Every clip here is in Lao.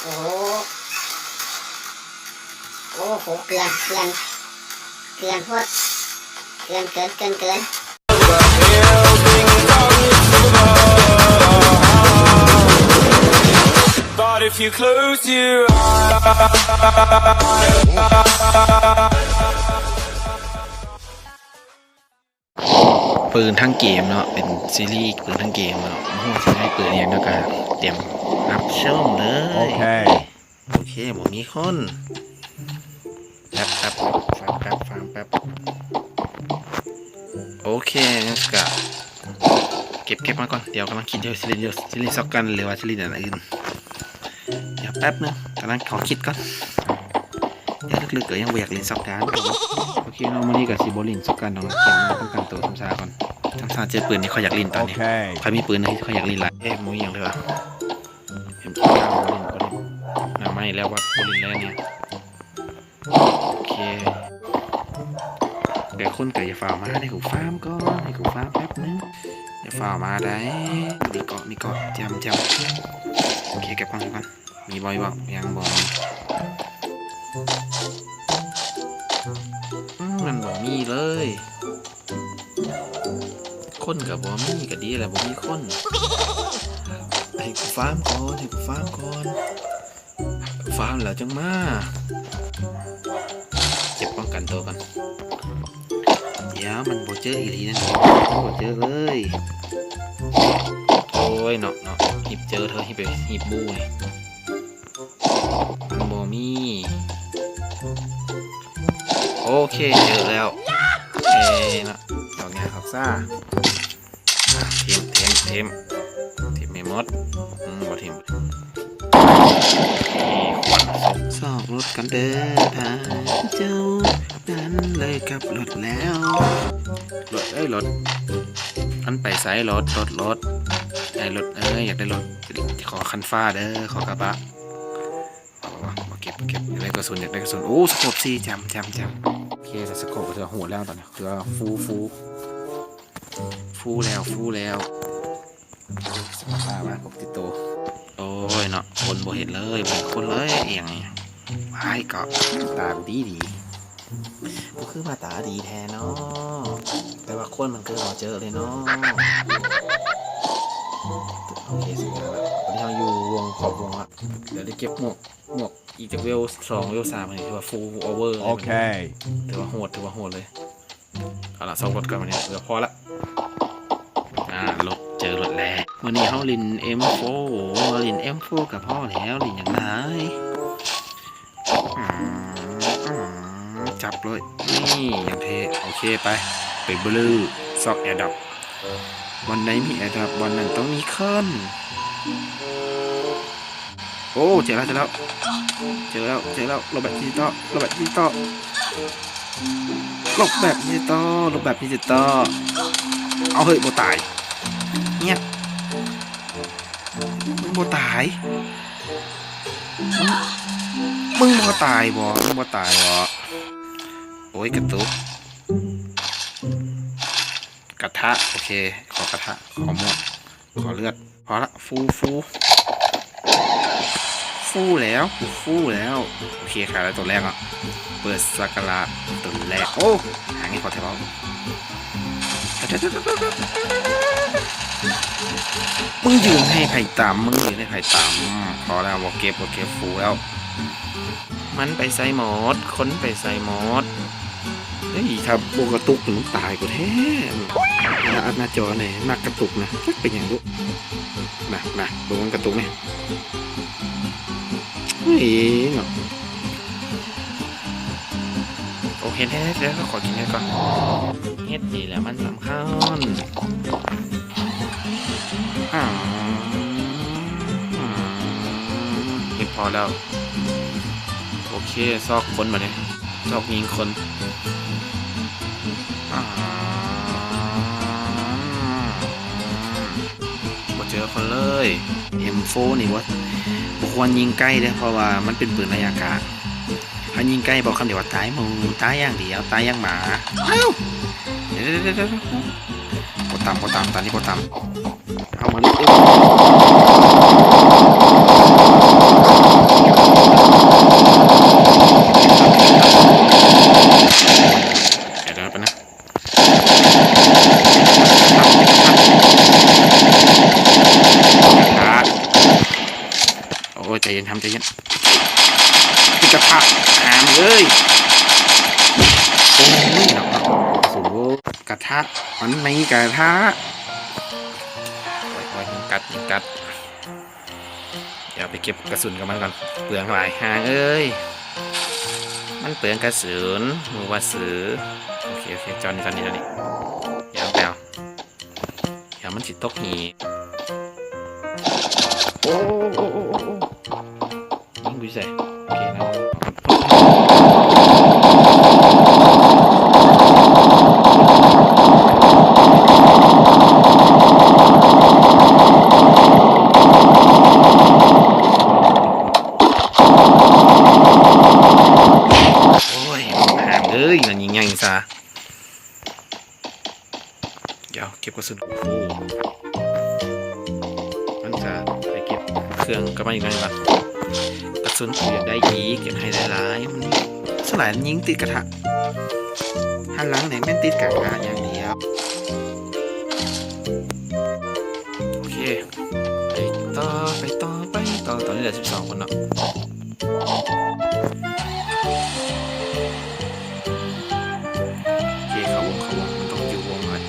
ໂອ້ໂຫ ໂອ້ໂຫ ເກືອນ ເກືອນ ເກືອນໂພດ ເກືອນເກີນ ເກີນ ເກີນ. But if you close your eyes ປືນທັງເກມເນາະ ເປັນຊີຣີປືນທັງເກມເນາະ ບໍ່ຮູ້ວ່າຊິໃຊ້ປືນອີ່ຫຍັງເນາະ ກະຕຽມຮັບຊົມເລີຍ. ໂອເຄ ໂອເຄ ບໍ່ມີຄົນ ແປັບໆ ຟາມແປັບ ຟາມແປັບ ໂອເຄ ກະເກັບ ເກັບມາກ່ອນ ດຽວກຳລັງຄິດຢູ່ ຊິຫຼິ້ນຢູ່ ຊິຫຼິ້ນຊັອກກັນ ຫຼືວ່າຊິຫຼິ້ນອັນອື່ນ. ດຽວແປັບໜຶ່ງ ກຳລັງຂໍຄິດກ່ອນ ດຽວເລິກໆ ກະຍັງບໍ່ຢາກຫຼິ້ນຊັອກກັນ. ໂອເຄເນາະ ມື້ນີ້ກະຊິບໍ່ຫຼິ້ນຊັອກກັນດອກ ເກັບມາປ້ອງກັນໂຕຊ້ຳຊາກ່ອນ ຊ້ຳຊາເຈີປືນທີ່ຂ້ອຍຢາກຫຼິ້ນຕອນນີ້ ໂອເຄ ຂ້ອຍມີປືນທີ່ຂ້ອຍຢາກຫຼິ້ນຫຼາຍ. ເອະ ບໍ່ມີຫຍັງເລີຍຫວາ ເຫັນກິນຂ້າວບໍ່ຫຼິ້ນ ບໍ່ຫຼິ້ນ ໜ້າໄມ້ແລ້ວວ່າ ບໍ່ຫຼິ້ນແລ້ວນີ້. ໂອເຄ ແຕ່ຄົນກະຢ່າຟ້າວມາ ໃຫ້ກູຟາມກ່ອນ ໃຫ້ກູຟາມແປັບໜຶ່ງ ຢ່າຟ້າວມາໄດ໋. ມີເກາະ ມີເກາະ ແຈ່ມ ແຈ່ມ. ໂອເຄ ເກັບກ່ອນ ເກັບກ່ອນ. ມີບໍ່ ມີບໍ່? ຍັງບໍ່ມີ. ອືມ ມັນບໍ່ມີເລີຍ ຄົນກະບໍ່ມີ ກະດີແລ້ວບໍ່ມີຄົນ. ໃຫ້ກູຟາມກ່ອນ ໃຫ້ກູຟາມກ່ອນ ຟາມແລ້ວຈັ່ງມາ. ເກັບປ້ອງກັນໂຕກ່ອນ. ດຽວ ມັນບໍ່ເຈີອີ່ຫຼີນັ້ນ ບໍ່ເຈີເລີຍ. ໂອ້ຍເນາະ ເນາະ ຮີບເຈີເທີ ຮີບໄປ ຮີບບູນີ້ ມັນບໍ່ມີ. ໂອເຄ ເຈີແລ້ວ. ເອ ເນາະ ດອກຫຍ້າ ດອກຊາ. ອ່ະ ເທມ ເທມ ເທມ ເທມໃຫ້ໝົດ. ອືມ ບໍ່ເທມ. ຄວັນສົກ ຊອກລົດກັນເດີ ພາເຈົ້ານັ້ນເລີຍກັບລົດແລ້ວ. ລົດເອີຍ ລົດ ມັນໄປໃສ? ລົດ ລົດ ລົດ ໄອ້ລົດເອີຍ ຢາກໄດ້ລົດ ຂໍຄັນຟ້າເດີ ຂໍກະບະ. ບໍ່ ບໍ່ ບໍ່ເກັບ ບໍ່ເກັບ ຢາກໄດ້ກະສຸນ ຢາກໄດ້ກະສຸນ. ໂອ້ ສະໂກບສີ່ ແຈ່ມ ແຈ່ມ ແຈ່ມ. ໂອເຄ ສະໂກບກະຖືວ່າໂຫດແລ້ວຕອນນີ້ ຖືວ່າຟູ ຟູ ຟູແລ້ວ ຟູແລ້ວ. ໂອ້ຍ ສະມາດມາກ ພົກຕິດໂຕ. ໂອ້ຍເນາະ ຄົນບໍ່ເຫັນເລີຍ ບໍ່ເຫັນຄົນເລີຍ ອີ່ຫຍັງນີ້. ວ້າຍ ກະຕາດີດີ ບໍ່ຄືວ່າຕາດີແທ້ເນາະ ແຕ່ວ່າຄົນມັນຄືບໍ່ເຈີເລີຍເນາະ. ໂອເຄ ເສັດແລ້ວ ບາດນີ້ເຮົາຢູ່ວົງ ຂອບວົງລະ ດຽວໄດ້ເກັບໝວກ ໝວກອີກຈັກເວວ ສອງເວວສາມ ຖືວ່າຟູໂອເວີເລີຍ. ໂອເຄ ຖືວ່າໂຫດ ຖືວ່າໂຫດເລີຍ. ເອົາລະ ຊອກລົດກ່ອນບາດນີ້ ເອີ ພໍລະ. ອ່າ ລົດ ເຈີລົດແລ້ວ. ມື້ນີ້ເຮົາຫຼິ້ນເອັມໂຟ ຫຼິ້ນເອັມໂຟກະພໍແລ້ວ ຫຼິ້ນຫຍັງຫຼາຍ. ອືມ ອືມ ຈັບເລີຍ ນີ້ ຢ່າງເທ່. ໂອເຄ ໄປ ໄປບລູ ຊອກແອດຣອບ ບ່ອນໃດມີແອດຣອບ ບ່ອນນັ້ນຕ້ອງມີຄົນ. ໂອ້ ເຈີແລ້ວ ເຈີແລ້ວ ເຈີແລ້ວ ເຈີແລ້ວ. ລົບແບບດິຈິຕອລ ລົບແບບດິຈິຕອລ ລົບແບບດິຈິຕອລ ລົບແບບດິຈິຕອລ. ເອົາ ເຮີ້ຍ ບໍ່ຕາຍ ງຽບ. ມຶງບໍ່ຕາຍ ມຶງ ມຶງບໍ່ຕາຍບໍ່ ມຶງບໍ່ຕາຍບໍ່? ໂອ້ຍ ກະຕຸກ ກະທະ ໂອເຄ ຂໍກະທະ ຂໍໝວກ ຂໍເລືອດ ພໍລະ ຟູ ຟູ ຟູແລ້ວ ຟູແລ້ວ. ໂອເຄ ຂ້າໄດ້ໂຕແລກລະ ເປີດສັກກາລະໂຕແລກ. ໂອ້ ຫາງນີ້ພໍແທ້ເວົ້າ. ມຶງຢືນໃຫ້ໃຜຕຳ ມຶງຢືນໃຫ້ໃຜຕຳ. ພໍແລ້ວ ບໍ່ເກັບ ບໍ່ເກັບ ຟູແລ້ວ. ມັນໄປໃສໝົດ ຄົນໄປໃສໝົດ? ເອີຍ ຖ້າບໍ່ກະຕຸກນີ້ມັນຕາຍກວ່າແທ້. ໜ້າ ໜ້າຈໍນີ້ມັກກະຕຸກນະ ຈັກເປັນຫຍັງບຸ. ນະ ນະ ເບິ່ງມັນກະຕຸກນີ້. ເອີຍເນາະ. ໂອເຄ ເຮັດ ເຮັດ ເຮັດ ຂໍກິນເຫັດກ່ອນ. ເຫັດນີ້ແຫຼະມັນສຳຄັນ. ອືມ ອືມ ເຫັດພໍແລ້ວ. ໂອເຄ ຊອກຄົນບາດນີ້ ຊອກຍິງຄົນ. ອືມ ບໍ່ເຈີຄົນເລີຍ. ເອັມໂຟນີ້ບໍ່ ບໍ່ຄວນຍິງໃກ້ເດີ້ ເພາະວ່າມັນເປັນປືນໄລຍະກາງ. ຖ້າຍິງໃກ້ບອກຄຳດຽວວ່າ ຕາຍໝູ່ ຕາຍຢ່າງດຽວ ຕາຍຢ່າງໝາ. ເອົ້າ ດຽວໆໆໆ ບໍ່ຕຳ ບໍ່ຕຳ ຕານີ້ບໍ່ຕຳ. ເອົາມາເລີຍ ເອີ ເອີ ເອີ. ໂອ້ຍ ໃຈເຢັນ ທຳໃຈເຢັນ ຕິດກະທະ ຫາມເອີຍ ໂອ້ຍ ເນາະ ໂອ້ ກະທະ ມັນມີກະທະ ໂອ້ຍ ໂອ້ຍ ຍຸງກັດ ຍຸງກັດ ດຽວໄປເກັບກະສຸນກັບມັນກ່ອນ ເປືອງຫຼາຍ ຫາເອີຍ ມັນເປືອງກະສຸນ ໝູ່ວ່າຊື່ ໂອເຄ ໂອເຄ ຈອດນີ້ ຈອດນີ້ ຈອດນີ້ ດຽວໄປເອົາ ດຽວມັນຊິຕົກຫີ ໂອ້ ໂອ້ ໂອ້ ໂອ້ ຍິງຢູ່ໃສ ໂອເຄ ແລ້ວ ໂອ້ຍ ຫາເອີຍ ມັນຍິງໃຫຍ່ຊະ ດຽວເກັບກະສຸນ ໂອ້ ມັນຈະໄປເກັບເຄື່ອງກັບມາອີກໜ້ອຍວ່າ ກະສຸນກູຢາກໄດ້ອີກ ຢາກໄດ້ຫຼາຍໆ ມັນສ່ວນຫຼາຍມັນຍິງຕິດກະທະ ຫັນຫຼັງນີ້ແມ່ນຕິດກະທະຢ່າງດຽວ ໂອເຄ ໄປຕໍ່ ໄປຕໍ່ ໄປຕໍ່ ຕອນນີ້ເຫຼືອສິບສອງຄົນເນາະ ໂອເຄ ເຂົ້າວົງ ເຂົ້າວົງ ມັນຕ້ອງຢູ່ວົງເລີຍ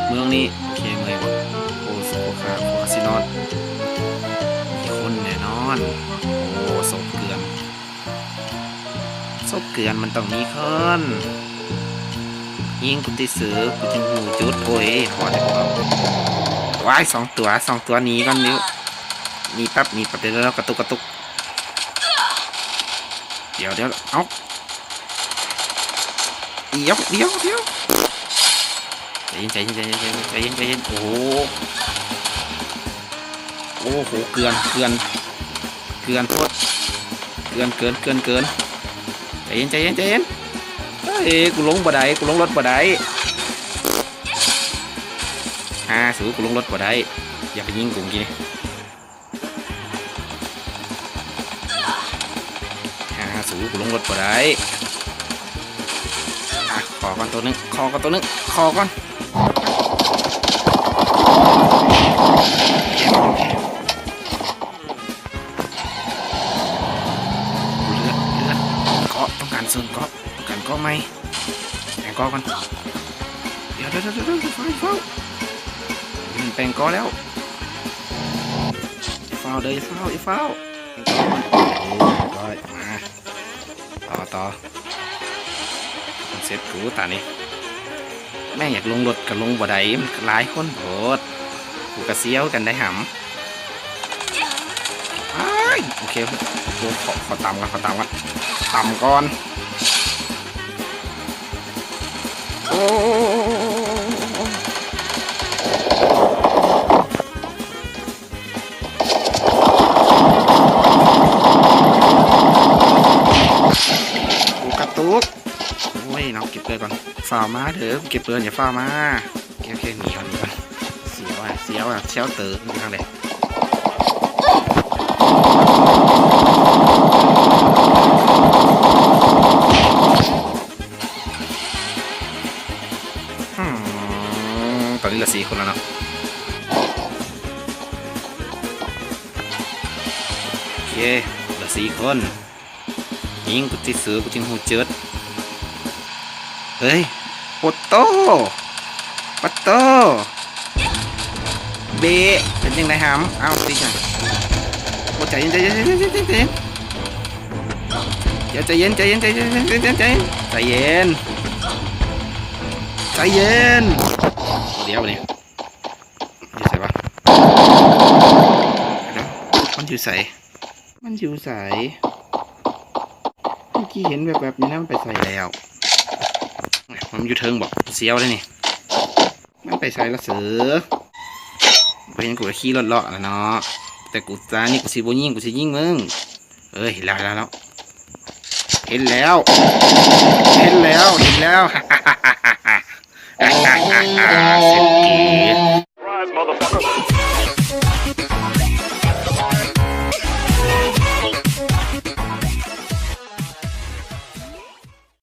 ເມືອງນີ້ ໂອເຄ ເມືອງ ໂອ ໂອຄາ ໂອຄາຊິນອນ ມີຄົນແນ່ນອນ ໂອ ສົບເກືອນ ສົບເກືອນ ມັນຕ້ອງມີຄົນ ຍິງກູຕິຊື່ ກູຈຶ່ງຮູ້ຈຸດ ໂອ້ຍ ຮອດ ວ້າຍ ສອງຕົວ ສອງຕົວ ໜີກ່ອນ ໜີ ໜີແປັບ ໜີແປັບ ດຽວ ກະຕຸກ ກະຕຸກ ດຽວ ດຽວ ເອົ້າ ດຽວ ດຽວ ດຽວ ໃຈເຢັນ ໃຈເຢັນ ໃຈເຢັນ ໃຈເຢັນ ໂອ້ໂຫ ໂອ້ໂຫ ເກືອນ ເກືອນ ເກືອນໂພດ ເກືອນເກີນ ເກືອນເກີນ ໃຈເຢັນ ໃຈເຢັນ ໃຈເຢັນ ເອີຍ ກູລົງບໍ່ໄດ້ ກູລົງລົດບໍ່ໄດ້ ຫາສູ ກູລົງລົດບໍ່ໄດ້ ຢ່າໄປຍິງກູເມື່ອກີ້ນີ້ ຫາສູ ກູລົງລົດບໍ່ໄດ້ ອ່ະ ຂໍກ່ອນໂຕໜຶ່ງ ຂໍກ່ອນໂຕໜຶ່ງ ຂໍກ່ອນ ເລືອດ ເລືອດ ເກາະ ຕ້ອງການເສີມເກາະ ຕ້ອງການເກາະໃໝ່ ແປງເກາະກ່ອນ ດຽວ ດຽວ ດຽວ ດຽວ ດຽວ ເຝົ້າ ເຝົ້າ ແປງເກາະແລ້ວ ເຝົ້າເດີ ເຝົ້າ ເຝົ້າ ເປັນຕອນ ໂອ້ຍ ມາ ຕໍ່ ຕໍ່ ເສັດກູຕານີ້ ແມ່ງຢາກລົງລົດກະລົງບໍ່ໄດ້ ມັນຫຼາຍຄົນໂພດ ກູກະສ່ຽວກັນໄດ້ຫຳ ອ້າຍ ໂອເຄ ໂອ້ ຂໍ ຂໍຕຳກ່ອນ ຂໍຕຳກ່ອນ ຕຳກ່ອນ ໂອ້ ໂອ້ ກະຕຸກ ໂອ້ຍ ເນາະ ເກັບເກີນກ່ອນ ຟ້າວມາເດີ ເກັບເກີນ ຢ່າຟ້າວມາ ໂອເຄ ໂອເຄ ໜີກ່ອນ ໜີກ່ອນ ສຽວອະ ສຽວອະ ສຽວເຕີບ ຢູ່ທາງໃດ ອືມ ຕອນນີ້ເຫຼືອສີ່ຄົນແລ້ວເນາະ ໂອເຄ ເຫຼືອສີ່ຄົນ ຍິງກູຕິຊື່ ກູຈຶ່ງຮູ້ຈຸດ ເຮີ້ຍ ໂອໂຕ ປະໂຕ ເບະ ເປັນຈັ່ງໃດຫຳ ເອົ້າ ຕິດຫຍັງ ໂອ ໃຈເຢັນ ໃຈເຢັນ ໃຈເຢັນ ໃຈເຢັນ ດຽວ ໃຈເຢັນ ໃຈເຢັນ ໃຈເຢັນ ດຽວນີ້ ຢູ່ໃສວະ ມັນຢູ່ໃສ ມັນຢູ່ໃສ ເມື່ອກີ້ເຫັນແວບໆ ນີ້ນະ ມັນໄປໃສແລ້ວ ມັນຢູ່ເທິງບໍ ສຽວເດ້ນີ້ ມັນໄປໃສລະເສີ ບໍ່ເຫັນ ກູກະຂີ່ລົດເລາະລະເນາະ ແຕ່ກູຕານີ້ ກູຊິບໍ່ຍິງ ກູຊິຍິງມຶງ ເອີຍ ເຫັນແລ້ວ ເຫັນແລ້ວ ເຫັນແລ້ວ ເຫັນແລ້ວ ເສັດກີ